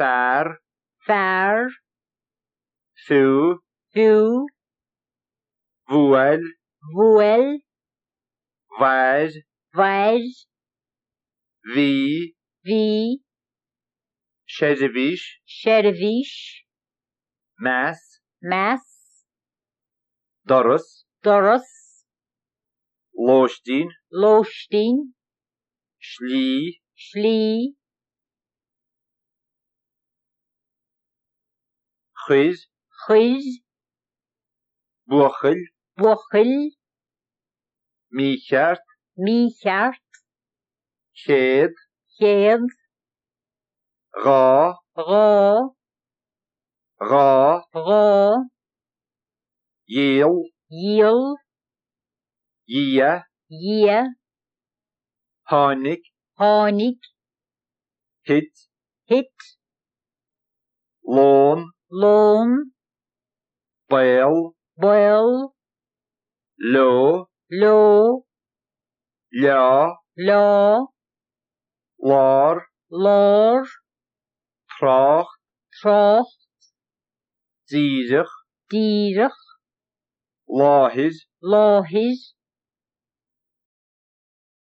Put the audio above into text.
Fear. Fear. Fiú. Fiú. Bhuail. Bhuail. Mhair. Mhair. Bhí. Bhí. Seirbhís. Seirbhís. Meas. Meas. Doras. Doras. Lóistín. Lóistín. Slí. Slí. Chuir. Chuir. Buachaill. Buachaill. Mícheart. Mícheart. Chéad. Chéad. 2. 2. 2. 2. Dhíol. Dhíol. Dhia. Dhia. Tháinig. Tháinig. Thit. Thit. Lón. Lón. Baol. Baol. Leo. Leo. Leo. Leo. Lár. Lár. Trácht. Trácht. Díreach. Díreach. Láthair. Láthair.